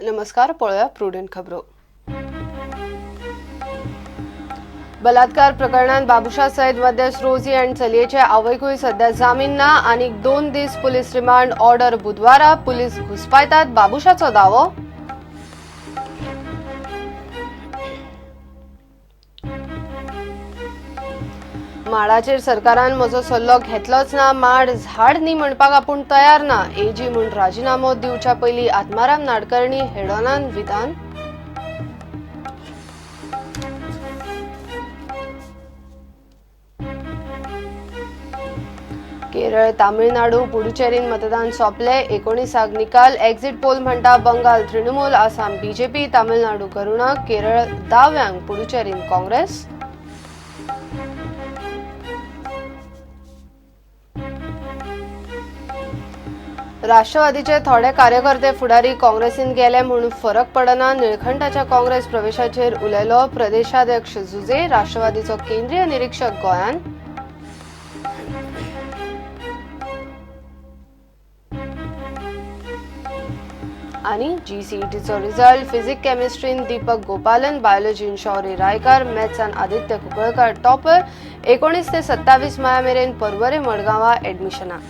नमस्कार, पळोवया प्रुडंट खबरो. बलात्कार प्रकरणात बाबुशा सयत मध्यस्थ रोझी आनी चलयेचे आवयकूय सध्या जामीन ना. आनी 2 दीस पुलीस रिमांड ऑर्डर बुधवारा. पुलीस घुसपायतात बाबुशाचो दावो. माडाचेर सरकारान म्हजो सल्लो घेतलोच ना, माड झाड न्ही म्हणपाक आपूण तयार ना, एजी म्हूण राजिनामो दिवच्या पयलीं आत्माराम नाडकर्णी हेडोनान विधान. केरळ, तामिळनाडू, पुडुचेरीन मतदान सोंपले. 19 निकाल. एक्झिट पोल म्हणटा बंगाल तृणमूल, आसाम बीजेपी, तामिळनाडू करुणा, केरळ दाव्यांक, पुडुचेरीन काँग्रेस. राष्ट्रवादीचे थोडे कार्यकर्ते फुडारी काँग्रेसीन गेले म्हूण फरक पडना, निळखंठाच्या काँग्रेस प्रवेशाचेर उलयलो प्रदेशाध्यक्ष जुझे. राष्ट्रवादीचो केंद्रीय निरीक्षक गोंयान. आनी जीसीईटीचो रिजल्ट. फिजिक्स केमिस्ट्रीन दीपक गोपालन, बायोलॉजीन शौर्य रायकार, मॅथ्सान आदित्य कुंकळकार टॉपर. 19 ते 27 माया मेरेन पर्वरे मडगांवा एडमिशना.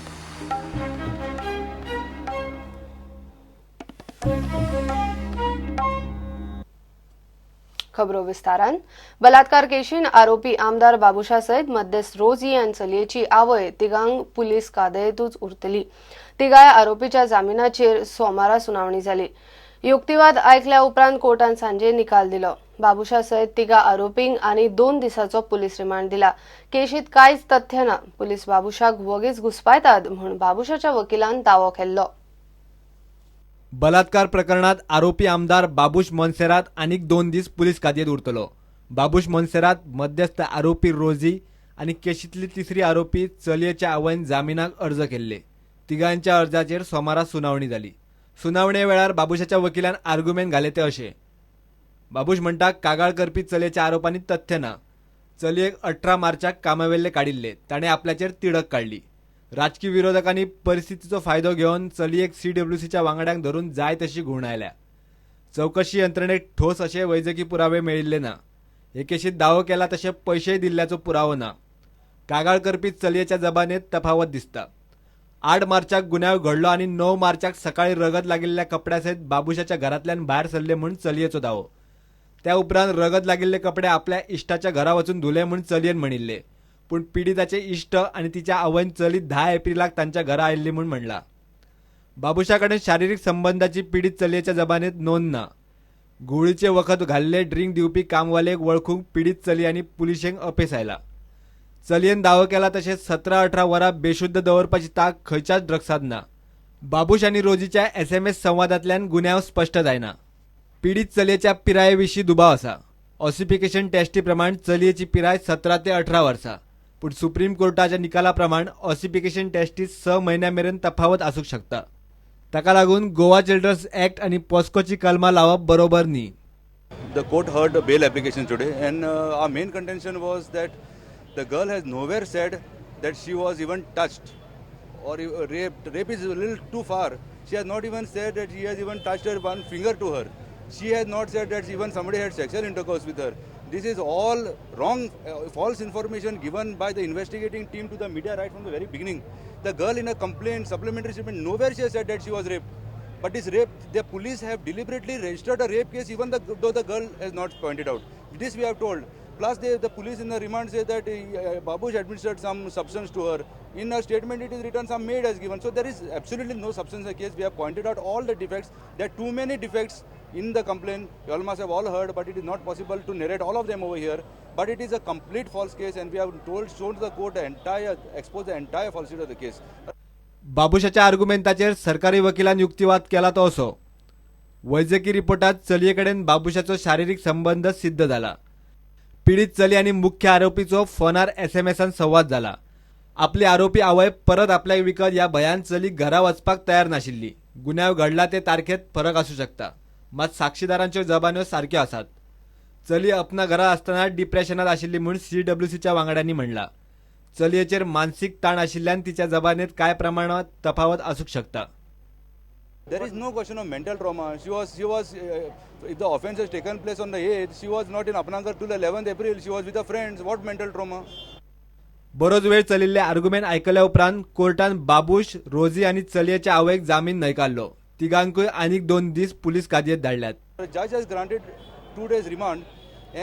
खबरो विस्तारान. बलात्कार केशीन आरोपी आमदार बाबुशा सयत मध्यस्थ रोझी आनी चलयेची आवय तिगांक पुलीस कादयेतूच उरतली. तिगाय आरोपीच्या जामिनाचेर सोमारा सुनावणी जाली. युक्तिवाद आयकल्या उपरांत कोर्टान सांजे निकाल दिलो. बाबुशा सयत तिगा आरोपींक आनी 2 दिसाचो पुलीस रिमांड दिला. केशीत कांयच तथ्य ना, पुलीस बाबुशाक वगीच घुसपायतात म्हूण बाबुशाच्या वकिलान दावो केल्लो. बलात्कार प्रकरणात आरोपी आमदार बाबूश मोन्सेरात आनीक 2 दीस पुलीस कादयेत उरतलो. बाबूश मोन्सेरात मध्यस्थ आरोपी रोझी आनी केशींतली तिसरी आरोपी चलयेच्या आवयन जामिनाक अर्ज केल्ले. तिगांच्या अर्जाचेर सोमारा सुनावणी जाली. सुनावणे वेळार बाबूशाच्या वकिलान आर्ग्युमेंट घाले ते अशे. बाबूश म्हणटा, कागाळ करपी चलयेच्या आरोपांनी तथ्य ना. चलयेक 18 मार्चाक कामावेल्ले काडिल्ले, ताणें आपल्याचेर तिडक काडली. राजकी विरोधकांनी परिस्थितीचो फायदो घेवन चलयेक सीडब्ल्यूसीच्या वांगड्यांक धरून जाय तशी घुंवडायल्या. चवकशी यंत्रणेक ठोस अशे वैजकी पुरावे मेळिल्ले ना. हे केशीत दावो केला तशे पयशेय दिल्ल्याचो पुरावो ना. कागाळ करपी चलयेच्या जबानेत तफावत दिसता. 8 मार्चाक गुन्यांव घडलो आनी 9 मार्चाक सकाळी रगत लागिल्ल्या कपड्या सयत बाबुशाच्या घरांतल्यान भायर सरले म्हूण चलयेचो दावो. त्या उपरांत रगत लागिल्ले कपडे आपल्या इश्टाच्या घरा वचून धुले म्हूण चलयेन म्हणिल्ले. पूण पिडिताचे इश्ट आनी तिच्या आवयन चली 10 एप्रिलाक तांच्या घरा आयिल्ली म्हूण म्हणला. बाबुशा कडेन शारिरीक संबंदाची पिडीत चलयेच्या जबानेत नोंद ना. घुंवळीचे वखद घाल्ले ड्रिंक दिवपी कामवालेक वळखूंक पिडीत चली आनी पुलिशेंक अपेस आयला. चलयेन दावो केला तशें 17-18 वरां बेशुद्ध दवरपाची तांक खंयच्याच ड्रग्सांत ना. बाबूश आनी रोजीच्या SMS संवादांतल्यान गुन्यांव स्पश्ट जायना. पिडीत चलयेच्या पिराये विशीं दुबाव आसा. ऑसिफिकेशन टेस्टी प्रमाण चलयेची पिराय 17 ते 18 वर्सां, पूण सुप्रीम कोर्टाच्या निकाला प्रमाण ऑसिफिकेशन टेस्टीत 6 म्हयन्यां मेरेन तफावत आसूंक शकता. ताका लागून गोवा चिल्ड्रन्स ॲक्ट आनी पॉस्कोची कलमां लावप बरोबर न्ही. The court heard the bail application today, and our main contention was that the girl has nowhere said that she was even touched or raped. Rape is a little too far. She has not even said that he has even touched her one finger to her. She has not said that even somebody had sexual intercourse with her. This is all wrong, false information given by the investigating team to the media right from the very beginning. The girl in a complaint, supplementary statement, nowhere she has said that she was raped. But this rape, the police have deliberately registered a rape case even though the girl has not pointed out. This we have told. Plus, the police in the remand say that Babush administered some substance to her. In her statement, it is written some maid has given. So there is absolutely no substance in the case. We have pointed out all the defects. There are too many defects in the complaint. You all must have all heard, but it is not possible to narrate all of them over here. But it is a complete false case, and we have shown to the court the entire, exposed the entire falsity of the case. बाबुशाच्या आर्ग्युमेंटाचेर सरकारी वकिलान युक्तिवाद केला तो असो. वैजकी रिपोर्टात चलये कडेन बाबुशाचो शारिरीक संबंद सिद्ध जाला. पिडीत चली आनी मुख्य आरोपीचो फोनार SMSान संवाद जाला. आपली आरोपी आवय परत आपल्याक विकत ह्या भयान चली घरा वचपाक तयार नाशिल्ली. गुन्यांव घडला ते तारखेत फरक आसूं शकता, मात साक्षीदारांच्यो जबान्यो सारक्यो आसात. चली अपना घरा आसतना डिप्रेशनात आशिल्ली म्हूण सीडब्ल्यूसीच्या वांगड्यांनी म्हणला. चलयेचेर मानसीक ताण आशिल्ल्यान तिच्या जबानेत कांय प्रमाणात तफावत आसूंक शकता. There is no question of mental trauma. She was if the offence has taken place on the 8th, she was not in Apnaghar till 11th April. She was with her friends. What mental trauma? बरोच वेळ चलिल्ले argument आयकल्या उपरांत कोर्टान बाबूश, रोजी आनी चलयेच्या आवयक जामीन न्हयकारलो. तिगांकूय आनीक 2 दीस police कादयेत धाडल्यात. The judge has granted 2 days remand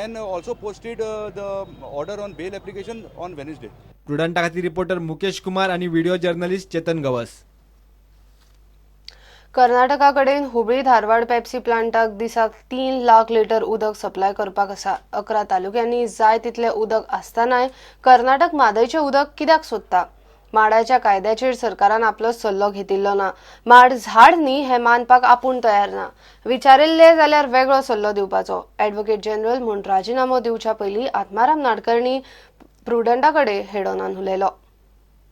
and also posted the order on bail application on Wednesday. प्रुडंटा खातीर रिपोर्टर मुकेश कुमार आनी व्हिडिओ जर्नलिस्ट चेतन गवस. कर्नाटका कडेन हुबळी धारवाड पेप्सी प्लांटाक दिसाक 3 लाख लिटर उदक सप्लाय करपाक आसा. 11 तालुक्यांनी जाय तितलें उदक आसतनाय कर्नाटक म्हादयचें उदक कित्याक सोदता? माडाच्या कायद्याचेर सरकारान आपलो सल्लो घेतिल्लो ना. माड झाड न्ही हें मानपाक आपूण तयार ना. विचारिल्लें जाल्यार वेगळो सल्लो दिवपाचो. ॲडव्होकेट जनरल म्हूण राजिनामो दिवच्या पयलीं आत्माराम नाडकर्णी प्रुडंटा कडेन हेडोनान उलयलो.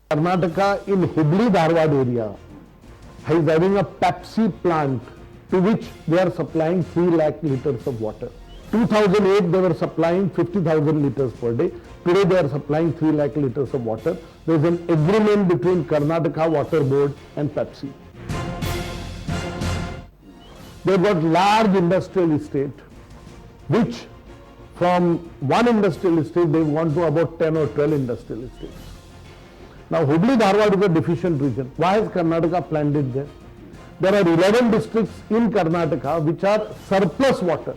Karnataka in Hubli Dharwad area is having a Pepsi plant to which they are supplying 3 lakh liters of water. 2008 they were supplying 50,000 liters per day. Today they are supplying 3 lakh liters of water. There is an agreement between Karnataka Water Board and Pepsi. They've got large industrial estate, which from one industrial estate they've gone to about 10 or 12 industrial estates. Now, Hubli Dharwad is a deficient region. Why has Karnataka planned it there? There are 11 districts in Karnataka which are surplus water.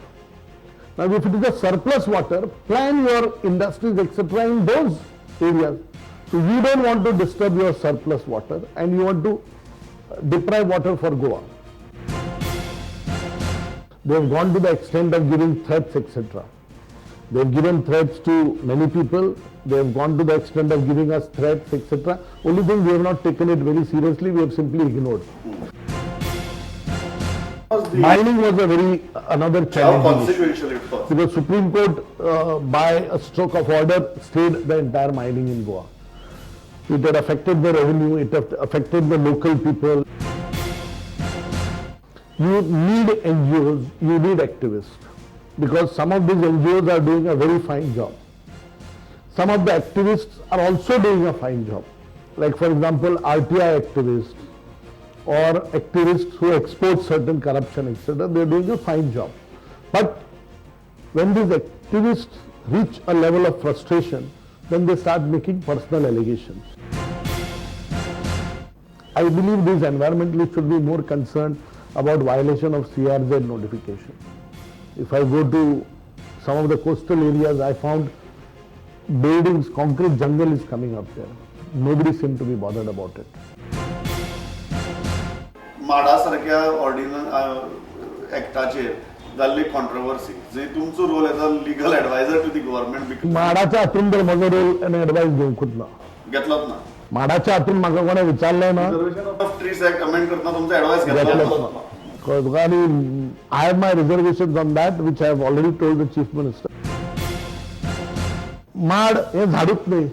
Now, if it is a surplus water, plan your industries, etc. in those areas. So, you don't want to disturb your surplus water and you want to deprive water for Goa. They have gone to the extent of giving threats, etc. They have given threats to many people. They have gone to the extent of giving us threats, etc. Only thing, we have not taken it very seriously. We have simply ignored. Mining was a very another How challenging issue. Consequential it was. Because Supreme Court, by a stroke of order, stayed the entire mining in Goa. It had affected the revenue, it had affected the local people. You need NGOs, you need activists, because some of these NGOs are doing a very fine job. Some of the activists are also doing a fine job. Like, for example, RTI activists or activists who expose certain corruption, etc., they are doing a fine job. But when these activists reach a level of frustration, then they start making personal allegations. I believe these environmentalists should be more concerned about violation of CRZ notification. If I go to some of the coastal areas, I found buildings, concrete jungle is coming up there. Nobody seemed to be bothered about it. माडा सारक्या ordnance एक्टाचेर जाल्ली controversy जंय तुमचो role as a legal advisor to the government माडाच्या हातून तर म्हजो role आनी advice घेवंकूच ना. घेतलोच ना. माडाच्या हातून म्हाका कोणें विचारलें ना. Preservation of trees act amend करतना तुमचो एडवायस घेतलोच घेतलो ना. कळ्ळें तुका? आनी I have my reservation on that, which I have already told the Chief Minister. माड हें झाडूच न्ही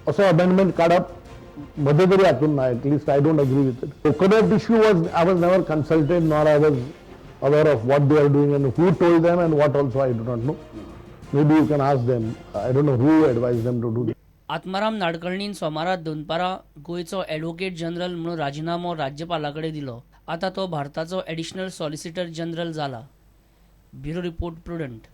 असो अमेंडमेंट काडप म्हजे तरी हातून ना. At least I don't agree with it. Coconut issue was, I was never consulted nor I was aware of what they are doing and who told them and what also I do not know. Maybe you can ask them. I don't know who advised them to do. Atmaram नाडकर्णीन सोमारा दनपारां गोंयचो advocate general म्हणून राजिनामो राज्यपाला कडेन दिलो. आतां तो भारताचो ॲडिशनल सॉलिसिटर जनरल जाला. Bureau report, Prudent.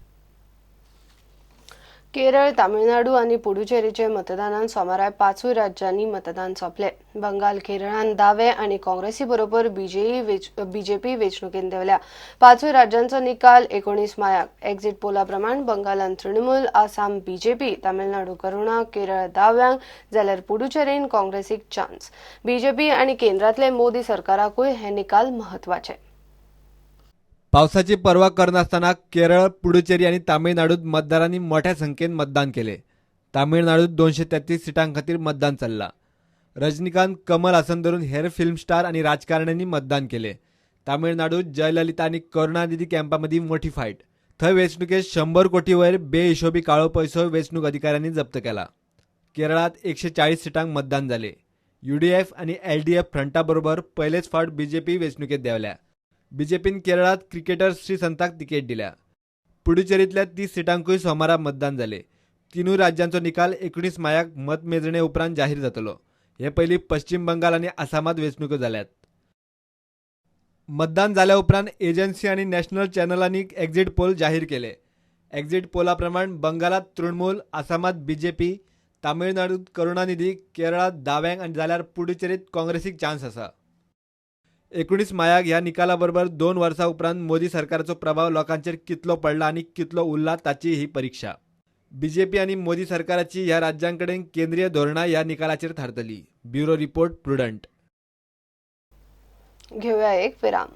Kerala, Tamil Nadu आनी पुडुचेरीचे मतदानान सोमारा पांचूय राज्यांनी मतदान सोंपले. बंगाल, केरळान दावे आनी काँग्रेसी बरोबर बीजेपी वेंचणुकेंत देंवल्या. पांचूय राज्यांचो निकाल 19 मायाक. एक्झिट पोला प्रमाण बंगालान तृणमूल, आसाम बीजेपी, तामिळनाडू करुणा, केरळ दाव्यांक जाल्यार पुडुचेरीन काँग्रेसीक चान्स. बीजेपी आनी केंद्रांतले मोदी सरकाराकूय हे निकाल म्हत्वाचे. पावसाची पर्वा करनासतना केरळ, पुडुचेरी आनी तामिळनाडूत मतदारांनी मोठ्या संख्येन मतदान केले. तामिळनाडूत 233 सिटां खातीर मतदान चल्लां. रजनीकांत, कमल हासन धरून हेर फिल्म स्टार आनी राजकारण्यांनी मतदान केले. तामिळनाडूत जयललिता आनी करुणानिधी कॅम्पा मदीं मोठी फायट. थंय वेंचणुकेत 100 कोटी वयर बेहिशोबी काळो पयसो वेंचणूक अधिकाऱ्यांनी जप्त केला. केरळात 140 सिटांक मतदान जाले. युडीएफ आनी एलडीएफ फ्रंटा बरोबर पयलेच फावट बीजेपी वेंचणुकेत देंवल्या. बीजेपीन केरळात क्रिकेटर श्रीसंताक तिकेट दिल्या. पुडुचेरींतल्या 30 सिटांकूय सोमारा मतदान जाले. तिनूय राज्यांचो निकाल 19 मायाक मतमेजणे उपरांत जाहीर जातलो. हे पयलीं पश्चिम बंगाल आनी आसामात वेंचणुको जाल्यात. मतदान जाल्या उपरांत एजन्सी आनी नॅशनल चॅनलांनी एक्झिट पोल जाहीर केले. एक्झिट पोला प्रमाण बंगालात तृणमूल, आसामात बीजेपी, तामिळनाडूत करुणानिधी, केरळात दाव्यांक आनी जाल्यार पुडुचेरीत काँग्रेसीक चान्स आसा. 19 मायाक ह्या निकाला बरोबर 2 वर्सां उपरांत मोदी सरकाराचो प्रभाव लोकांचेर कितलो पडला आनी कितलो उरला ताची ही परिक्षा. बीजेपी आनी मोदी सरकाराची ह्या राज्यांकडेन केंद्रीय धोरणां ह्या निकालाचेर थारतली. Bureau report, Prudent. घेऊया एक विराम.